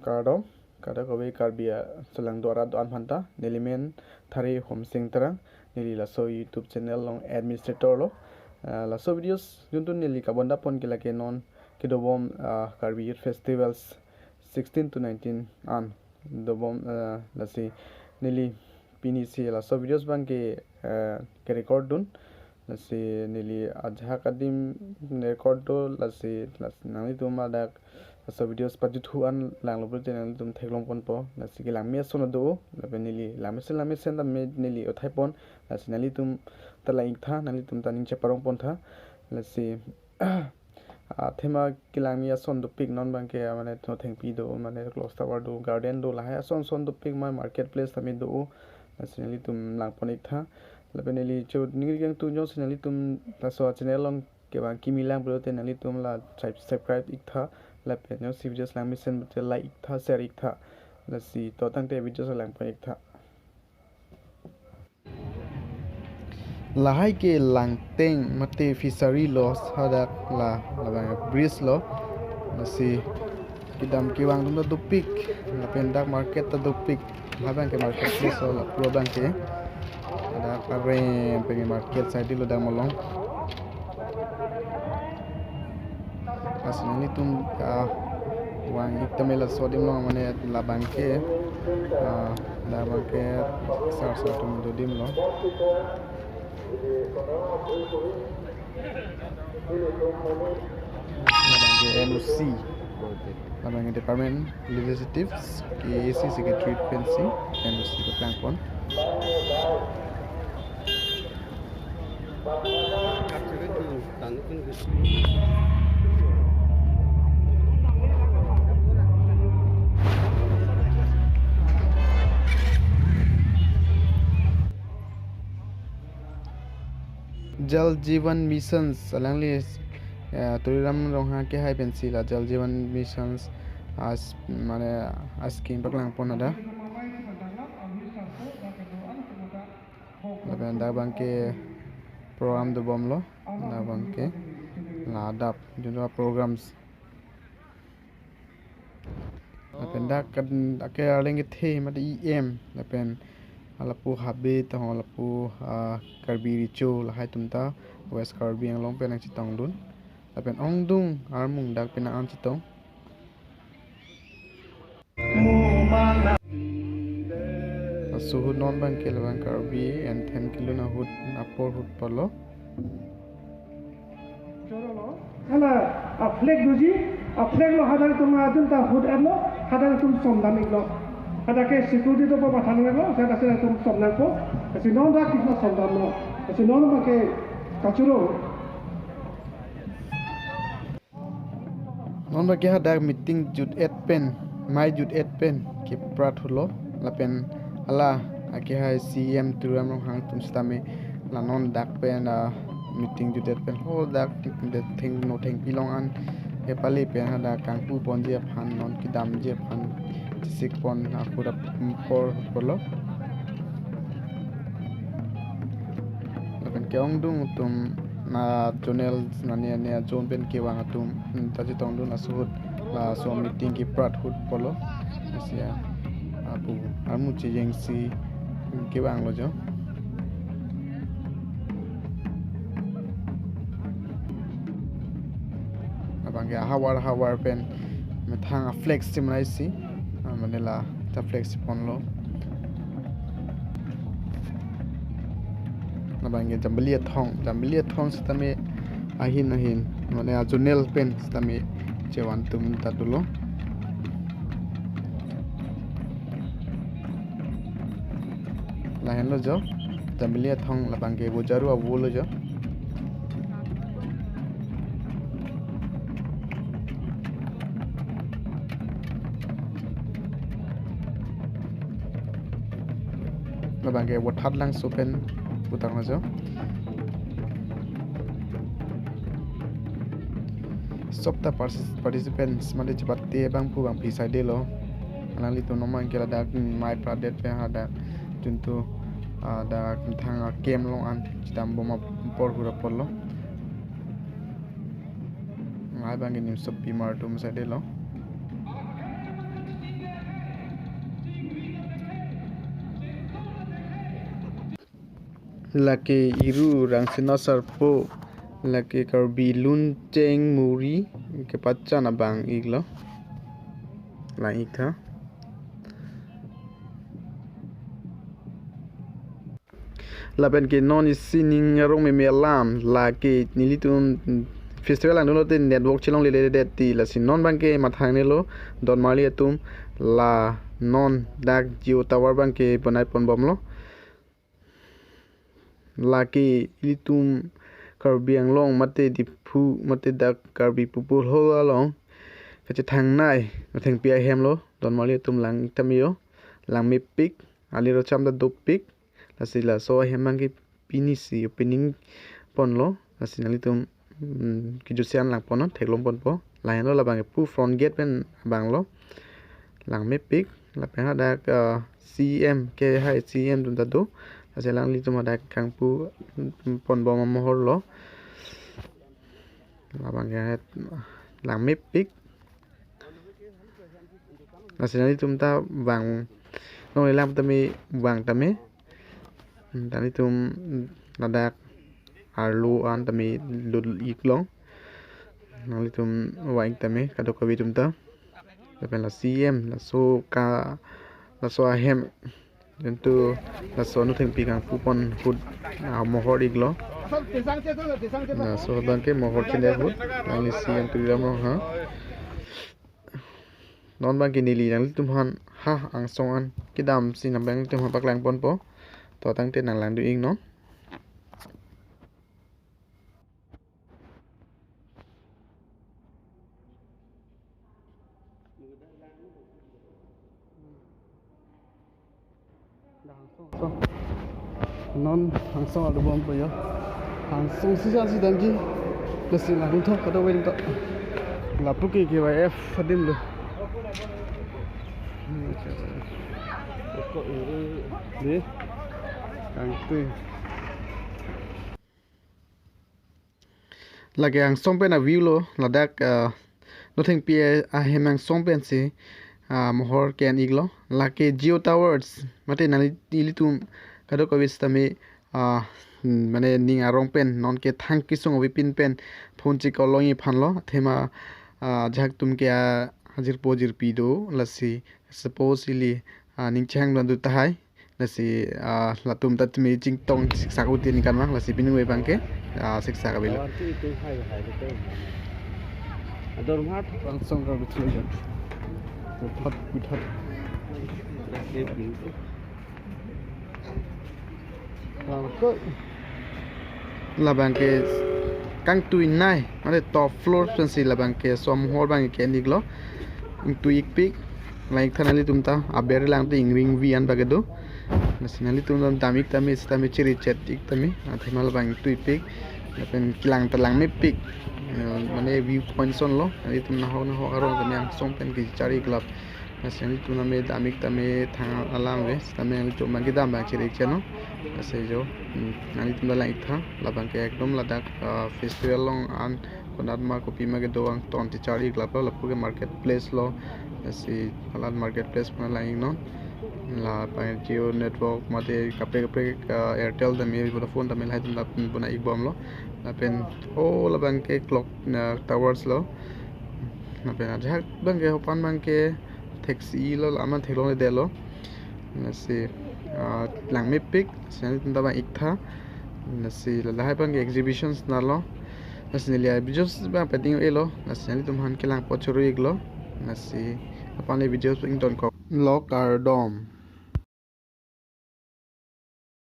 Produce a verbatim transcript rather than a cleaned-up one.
Kardom, kadokave Karbi achelang do-an arat do-an aphanta, neli men Thari Homsing Terang, neli laso YouTube channel along administrator lo. Ah, laso videos juntu neli kabonda pon ke lake non kedobom, ah, Karbi Youth Festivals sixteen to nineteen an dobom, ah, lasi neli pini si laso videos abang ke, ah, ke record dun. Lasi neli ajahak adim record do, lasi, lasi nanglitum hadak laso videos pajuthu an langlo pulote nanglitum theklong ponpo. Lasi kelangme ason do, lapen neli langmesen langmesen tame neli uthai pon. Lasi nanglitum ta lang-ik tha, nanglitum ta ning cheparong pon tha. Lasi athema kelangme ason dopik, non abang ke mane no thengpi do, mane clock tower do, garden do, lahai ason ason dopik, ma market place tame do. Lasi nanglitum lang pon-ik tha. Lapen neli cho ningri kangtung jongsi nanglitum laso channel along kevang kimi lang pulote nanglitum la sub-, subscribe-ik tha. Lapen jongsi videos langmesen pulote like-ik tha, share-ik tha. Lasi to tangte videos lang pon-ik tha. Lahai ke Langteng mate fishery lo, hadak la, labang bridge lo. Lasi kedam kevang atum ta dopik, lapen dak market ta dopik. Labang ke market place lo, lapu abang ke. Dak arem pen market side lo dak malong. Lasi nanglitum kevang-ik tame laso adim lo, mane labang ke, ah, labang ke sar sar atum do adim lo. Labang ke N O C, labang ke Department Legislatives, K A A C Secretary pensi N O C keplang pon. Jal Jeevan Mission, alangli, eh, Tuliram Ronghang kehai pensi la Jal Jeevan Mission as, mane, a scheme paklang pon hadak. Lapen dak abang ke program dobom lo, dak abang ke la adap junta programs. Lapen dak kan ake arleng kethe mate E M, lapen lapu Habe ta ho, lapu, ah, Karbi Recho lahai atum ta West Karbi Anglong pen nangchetongdun. Lapen ongdung armung dak pen nang-an chetong. Laso ahut non abang ke labang Karbi Anthem kelun ahut apor ahut pulo. Hala, a flag doji, a flag lo hadak atum adun ta ahut arlo, hadak atum somdam-iklo. Hadak ke security do pa pathan lo, hadak si atum somdampo, lasi non dak kitna somdamlo, lasi non abang ke kachoro. Non abang ke hadak meeting jut-et pen, mei jut-et pen keprat ahut lo, lapen hala akehai C E M Tuliram Ronghang atum sitame la non dak pen, ah, meeting jut-et pen ho dak theng no thengpi long an kepale pen hadak kangpu ponji aphan, non kedamji aphan chesik pon ahut apor pulo. Lapen ke ongdung atum, na zonal nani ani a zone pen kevang atum, hmm, ta chetongdun laso ahut, laso meeting keprat ahut pulo. Lasi apu armu chejengsi kevanglo jo. Abang ke ahavar havar pen methang a flag simraisi, ah, mane la ta flag si ponlo. Labang ke Jambili Athong, Jambili Athong sitame ahin ahin, mane a zonal pen sitame chevan atum ta dolo. Lahenlo jo, Jambili Athong labang ke Bojaru avo lo jo. Labang ke Vothatlangso pen putanglo jo. Sob ta partic-, participants mate chepate abangphu abangphi saidelo. Alanglitum non abang ke ladak mei pratdet pen hadak juntu, ah, dak methang a camp long an chetambom apor ahut apor lo. Lahai abang ke nimsopi mar atum saidelo. Lake Iru Rangsina Sarpo, lake Karbi Luncheng Muri kepachan abang iklo. Lang iktha. Lapen ke non isi ning arong meme alam, lake nelitum festival langdunlo te network chelongleledet ti, lasi non abangke mathangnelo, don marli atum, la non dak Jio tower abangke bonai ponbomlo. Lake ilitum Karbi Anglong mate Diphu mate dak Karbi pupu hol along kachethangnei nothengpi ahemlo, don marli atum lang iktha me jo, lang mepik, ali rocham ta dopik, lasi laso ahem abangke pinisi opening ponlo, lasi nanglitum, mm, kejusian lang ponnon, theklong ponpo. Lahenlo labang pu front gate pen abanglo. Lang mepik, lapen hadak, ah, C M ke hai C M atum ta do. Lasi alanglitum hadak kangpu, mm, ponbom amohorlo. Labang ke lang mepik. Lasi nanglitum ta vang, nongle lang tame vang tame. Hmm, nanglitum ladak arlo an tame lut iklong. Nanglitum vang tame kadokave atum ta. Lapen la C M, laso ka, laso ahem. Tentu laso nothengpi kangpu pon ahut, ah, mohor iklo. Laso abangke mohor chende ahut, nangli C M Tuliram Ronghang. Non abangke neli nanglitum aphan ha angsong an kedamsi nanglitum aphan paklang ponpo. To tangte nanglangdun iknon. Non angsong adu bompo jo. Angsong si jan si damji. Lasi langdun tho, kadokave atum ta. Lapu ke K Y F adim lo. Dei. Kangtui. Lake angsong pen a-view lo, ladak, ah, nothengpi ahem angsong pensi, ah, mohor ke-en iklo. Lake Jio Towers, mate nangli ilitum kadokave sitame, ah, hmm, mane ning arong pen, non ke thang kesung avepin pen, phone che-call longji aphanlo, athema, ah, ajahak atum ke, ah, ajirpo ajirpi do, lasi, suppose ili, ah, ning chehang don do tahai. Lasi, ah, latum ta tumi chingtong siksak utin kan ma, lasi pini abangke, ah, siksak avelo. Awan ke itum hai hai lo te. Ador mat. Angsong ka betul ya. Puthat, puthat. Langko. Labangke kangtuinei, mane top floor pensi labangke som hall abangke ke-en iklo. Ingtui ikpik, lang iktha nanglitum ta, aber lang te ingring vi an bage do. Lasi nanglitum dam ik tame, sitame chiri chet ik tame, athema labang ingtuipik, lapen kelang ta lang mepik, eh, mane view point ason lo, nanglitum nahok nahok arong tame angsong pen kechari iklap. Lasi nanglitum tame dam ik tame thang alam ave, sitame nanglitum abang kedam abang chiri cheno. Lasi jo, hmm, nanglitum ta lang iktha, labangke ekdom ladak, ah, festival along an konat ma kopi ma kedo angton te chari iklap lo, lapu ke market place lo, lasi alat market place pen lang iknon. Lapen Jio network mate kaprek kaprek, ah, Airtel tame Vodafone tame lahai atum ta bonai ikbomlo. Lapen, oh, labangke clock, ah, towers lo. Lapen ajahak abangke hopan abangke theksi lo, laman theklongledetlo. Lasi, ah, lang mepik, lasi nanglitum ta bang iktha. Lasi lahai abangke exhibitions nalo. Lasi neli a-videos abang pachinilo. Lasi nanglitum aphan kelang apot choro iklo. Lasi aphan le videos ingtonkok. Lok kardom.